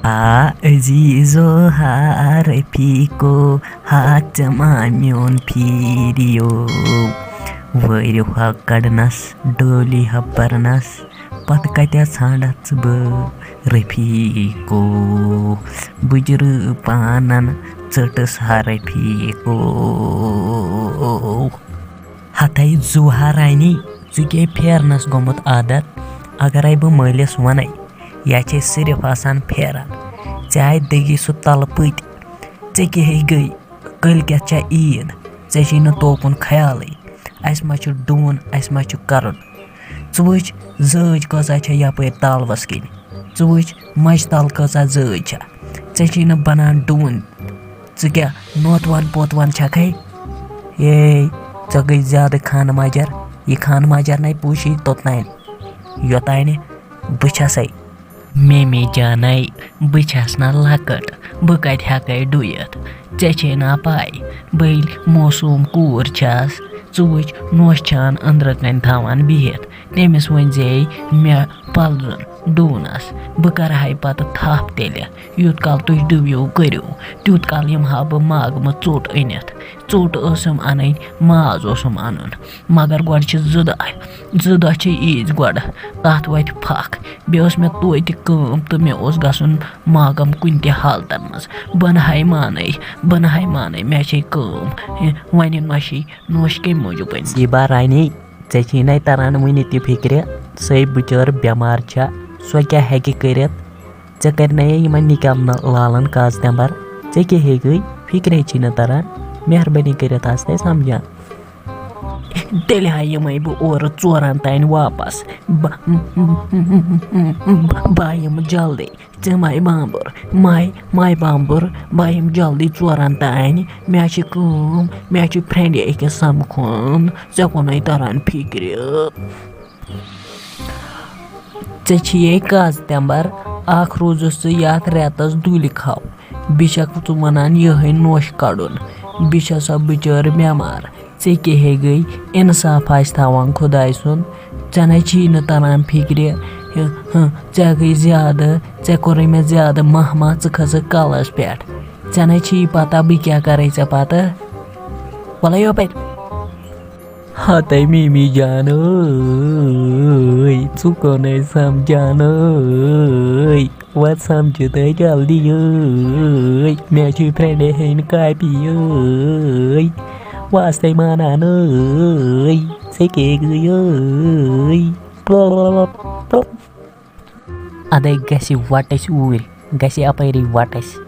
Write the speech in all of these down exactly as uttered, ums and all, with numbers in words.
ہا عزیزو، ہا رفیقو، ہا ژٕ ما میون پھیریو۔ وٲرِو ہا کڑنس، ڈولی ہا پرنس، پتہٕ کتہِ ژھانڈتھ ژٕ بہٕ رفیقو؟ بُجرٕ پانن ژٔٹٕس ہا رفیقو۔ ہتھے زُو ہا رانی، ژٕ کیٛاہ پھیرنس گوٚمُت عادت؟ اگرے بہٕ مٲلِس ونے، یا چھے صرف آسان پھیران۔ ژےٚ آے دٔگی سُہ تلہٕ پٔتۍ۔ ژےٚ کیٛاہ ہے گٔے؟ کٲلۍ کٮ۪تھ چھےٚ عیٖد، ژےٚ چھے نہٕ توکُن خیالٕے۔ اَسہِ ما چھُ ڈوٗن، اَسہِ ما چھُ کرُن؟ ژٕ وٕچھ، زٲج کۭژاہ چھےٚ یپٲرۍ تالوَس کِنۍ۔ ژٕ وٕچھ، مَچہِ تَل کۭژاہ زٲج چھےٚ۔ ژےٚ چھے نہٕ بنان ڈوٗن۔ ژٕ کیٛاہ نوتوان پوتوان چھکھے؟ اے، ژےٚ گٔے زیادٕ خانہٕ ماجر۔ یہِ خانہٕ ماجر نے پوٗشی توٚتانۍ، یوٚتانۍ بہٕ چھسے۔ میمی جانے، بہٕ چھس نا لۄکٕٹ، بہٕ کتہِ ہٮ۪کے ڈُیِتھ؟ ژےٚ چھے نا پاے، بہٕ ییٚلہِ معصوم کوٗر چھس، ژٕ وٕچھ نوش چھان أنٛدرٕ کنۍ تھاوان بِہِتھ۔ تٔمِس ؤنۍ زے مےٚ پلزُن ڈوٗنس، بہٕ کرٕ ہاے پتہٕ تھپھ تیٚلہِ۔ یوٗت کال تُہۍ ڈُوِو کٔرِو، تیوٗت کال یِمہٕ ہا بہٕ ماگمہٕ ژوٚٹ أنِتھ۔ ژوٚٹ ٲسٕم اَنٕنۍ، ماز اوسُم اَنُن، مگر گۄڈٕ چھِ زٕ دۄہ، زٕ دۄہ چھِ عیٖد گۄڈٕ، تَتھ وَتہِ پھَکھ۔ بیٚیہِ ٲس مےٚ توتہِ کٲم تہٕ مےٚ اوس گژھُن ماگم کُنہِ تہِ حالتَن منٛز۔ بہٕ نہٕ ہاے مانَے، بہٕ نہٕ ہاے مانَے، مےٚ چھے کٲم۔ ہے، وَنہِ نۄشی، نۄش کَمہِ موٗجوٗب أنۍ؟ زیبا رانی، ژےٚ چھے نَے تَران وٕنہِ تہِ فِکرِ، سۄے بِچٲر بٮ۪مار چھےٚ، سۄ کیٛاہ ہیٚکہِ کٔرِتھ؟ ژےٚ کَرِ نَے یِمَن نِکٮ۪ن لالَن کاز تٮ۪مبَر؟ ژےٚ کیٛاہ ہے گٔے؟ فِکرے چھی نہٕ تَران۔ مہربٲنی کٔرِتھ آس تَے سَمجھان۔ تیٚلہِ ہا یِمَے بہٕ اورٕ ژورَن تانۍ واپَس۔ بہٕ، بہٕ یِمہٕ جلدی۔ ژےٚ مَے بامبُر، مَے، مَے بامبُر، بہٕ یِمہٕ جلدی ژورَن تانۍ۔ مےٚ چھِ کٲم، مےٚ چھُ فرٛٮ۪نٛڈِ أکِس سَمکھُن۔ ژےٚ کُنُے تَران فِکرِ۔ ژےٚ چھِیے کاز تٮ۪مبَر، اَکھ روٗزُس ژٕ یَتھ رٮ۪تَس دُلہِ کھَو۔ بیٚیہِ چھَکھ ژٕ وَنان یِہوٚے نوٚش کَڑُن۔ بیٚیہِ چھےٚ سۄ بِچٲر بٮ۪مار۔ ژےٚ کیٛاہ ہے گٔے؟ اِنصاف آسہِ تھاوان خۄداے سُنٛد۔ ژےٚ نَے چھی نہٕ تَران فِکرِ۔ ہہ، ہہ، ژےٚ گٔے زیادٕ، ژےٚ کوٚرُے مےٚ زیادٕ مَہہ مَہہ، ژٕ کھٔژٕکھ کَلَس پٮ۪ٹھ۔ ژےٚ نَے چھی پَتہ بہٕ کیٛاہ کَرَے ژےٚ پَتہٕ۔ وَلَے یَپٲرۍ۔ ہتے میمی جان ٲے، ژٕ کوٚنے سمجھان ٲے، وۄنۍ سمجھِ تہٕ جلدی ٲے، مےٚ چھُ فرٛٮ۪نٛڈِ ہٕنٛدۍ کاپی ٲے، واسطے مانان ٲے، ژےٚ کیٛاہ گٔے ٲے؟ اَدَے گژھِ وَٹٕسۍ اوٗرۍ، گژھِ اَپٲری وَٹٕسۍ،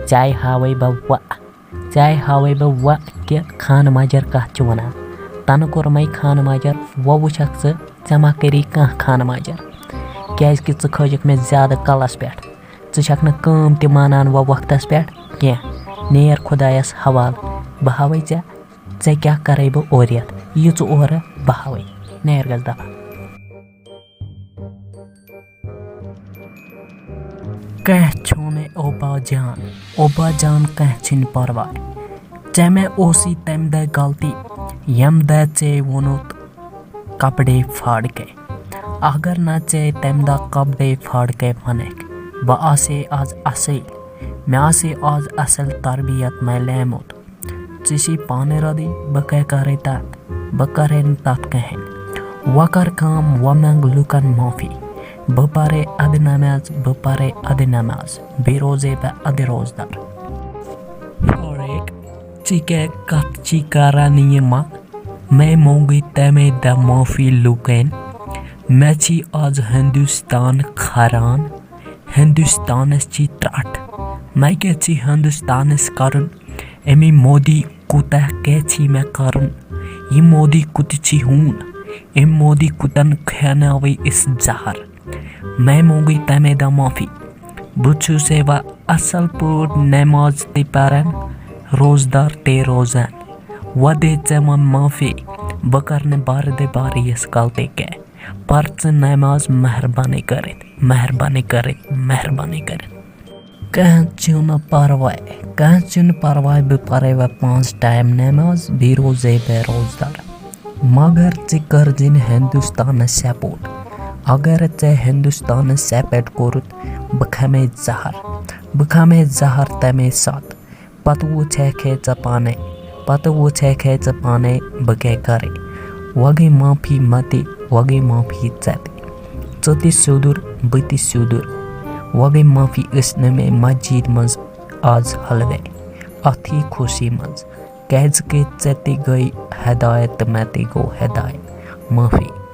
ژےٚ ہاوَے بہٕ وَ۔ ژےٚ ہاوَے بہٕ وَ کہِ خانہٕ ماجَر کَتھ چھِ وَنان۔ تَنہٕ کوٚرمَے خانہٕ ماجَر، وۄنۍ وٕچھَکھ ژٕ، ژےٚ ما کٔری کانٛہہ خانہٕ ماجَر؟ کیٛازِکہِ ژٕ کھٲجِکھ مےٚ زیادٕ کَلَس پٮ۪ٹھ۔ ژٕ چھَکھ نہٕ کٲم تہِ مانان وۄنۍ وقتَس پٮ۪ٹھ کینٛہہ۔ نیر خۄدایَس حوالہٕ، بہٕ ہاوَے ژےٚ، ژےٚ کیٛاہ کَرَے بہٕ اورٕ یَتھ۔ یہِ ژٕ اورٕ، بہٕ ہاوَے۔ نیر گژھ دَفعہ۔ کینٛہہ چھُنہٕ اوبا جان، اوبا جان کینٛہہ چھُنہٕ پرواے۔ ژےٚ مےٚ اوسُے تَمہِ دۄہ غلطی، ییٚمہِ دۄہ ژےٚ ووٚنُتھ کپڑے پھاڑ کے۔ اگر نہ ژےٚ تَمہِ دۄہ کپڑے پھاڑ کے وَنکھ، بہٕ آسے آز اصٕل، مےٚ آسے آز اصٕل تربیت میلیمُت۔ ژےٚ چھے پانَے رَدٕے، بہٕ کیٛاہ کَرَے تَتھ؟ بہٕ کَرَے نہٕ تَتھ کِہیٖنۍ۔ وۄنۍ کَر کٲم، وۄنۍ منٛگ لُکَن معٲفی۔ بہٕ پَرَے اَدٕ نٮ۪ماز، بہٕ پَرَے اَدٕ نٮ۪ماز، بیٚیہِ روزَے بہٕ اَدٕ روزدار۔ فاریق، ژٕ کیٛاہ کَتھ چھی کَران یہِ ما؟ مےٚ مونٛگٕے تَمے دۄہ معٲفی لُکَن۔ مےٚ چھی آز ہِندُستان کھران۔ ہِندُستانَس چھی ترٛٹھ۔ مےٚ کیٛاہ چھی ہِندُستانَس کَرُن؟ اَمی مودی کوٗتاہ کیٛاہ چھی مےٚ کَرُن؟ یہِ مودی کُتہِ چھی ہوٗن؟ أمۍ مودی کُتَن کھیٛاناوٕے أسۍ زَہر؟ مےٚ مونٛگٕے تَمے دۄہ معٲفی۔ بہٕ چھُسے وۄنۍ اَصٕل پٲٹھۍ نٮ۪ماز تہِ پَران، روزدار تہِ روزان۔ وۄنۍ دے ژےٚ وۄنۍ معٲفی، بہٕ کَرٕ نہٕ بارٕ دُبارٕ یِژھ غلطی کینٛہہ۔ پَر ژٕ نٮ۪ماز مہربٲنی کٔرِتھ، مہربٲنی کٔرِتھ، مہربٲنی کٔرِتھ۔ کانٛہہ چھُنہٕ پَرواے، کانٛہہ چھُنہٕ پَرواے، بہٕ پَرَے وۄنۍ پانٛژھ ٹایم نٮ۪ماز، بیٚیہِ روزَے بہٕ روزدار۔ مگر ژٕ کٔرزِ نہٕ ہِندُستانَس سپوٹ۔ اگر ژےٚ ہندوستانس سیپٹ کوٚرُتھ، بہٕ کھمے زہر، بہٕ کھمے زہر تمے ساتہٕ۔ پتہٕ وٕچھکھ ہے ژےٚ پانے، پتہٕ وٕچھکھ ہے ژےٚ پانے بہٕ کیٛاہ کرے۔ وۄنۍ گٔے معٲفی متے، وۄنۍ گٔے معٲفی ژےٚ تہِ۔ ژٕ تہِ سیوٚدُر، بہٕ تہِ سیوٚدُر۔ وۄنۍ گٔے معٲفی، أسۍ نہٕ مےٚ مسجد منٛز آز حلوے، اتھی خوشی منٛز۔ کیٛازِ کہِ ژےٚ تہِ گٔے ہدایت تہٕ مےٚ تہِ گوٚو ہدایت۔ معٲفی۔